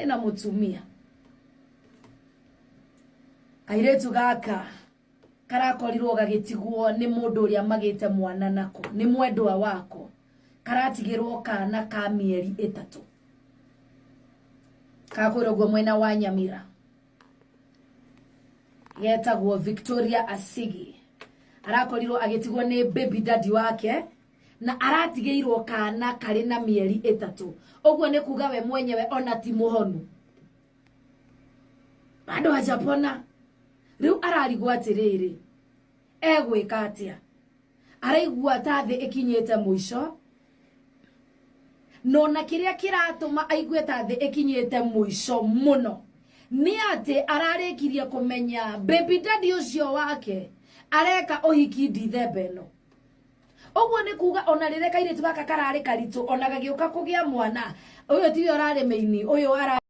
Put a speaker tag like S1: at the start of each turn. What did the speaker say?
S1: Ena mũtumia. Kairĩtu gaka karakorirwo gagĩtigwo nĩ mũndũ ũrĩa magĩte mwana nako, nĩ mwendwa wako. Karatigĩrwo kana ka mĩeri 3. Kakwĩrwo ũguo mwena wa Nyamira. Getagwo Victoria Asigi. Arakorirwo agĩtigwo nĩ baby daddy wake na aratigĩirwo kana karĩ na mĩeri 3. Ũguo nĩ kuga we mwenyewe ona ti mũhonu. Bado hajapona. Rĩu ararigwo atĩrĩrĩ, egwĩka atĩa? Araigua ta thĩ ĩkinyĩte mũico, no na kĩrĩa kĩratũma aigue ta thĩ ĩkinyĩte mũico mũno nĩ atĩ ararĩkirie kũmenya baby daddy ũcio wake areka ũhiki Dithemba ĩno. Ũguo nĩ kuga ona rĩrĩa kairĩtu gaka kararĩ karitũ ona gagĩũka kũgĩa mwana, ũyũ tiwe ũrarĩ mĩini, ũyũ ara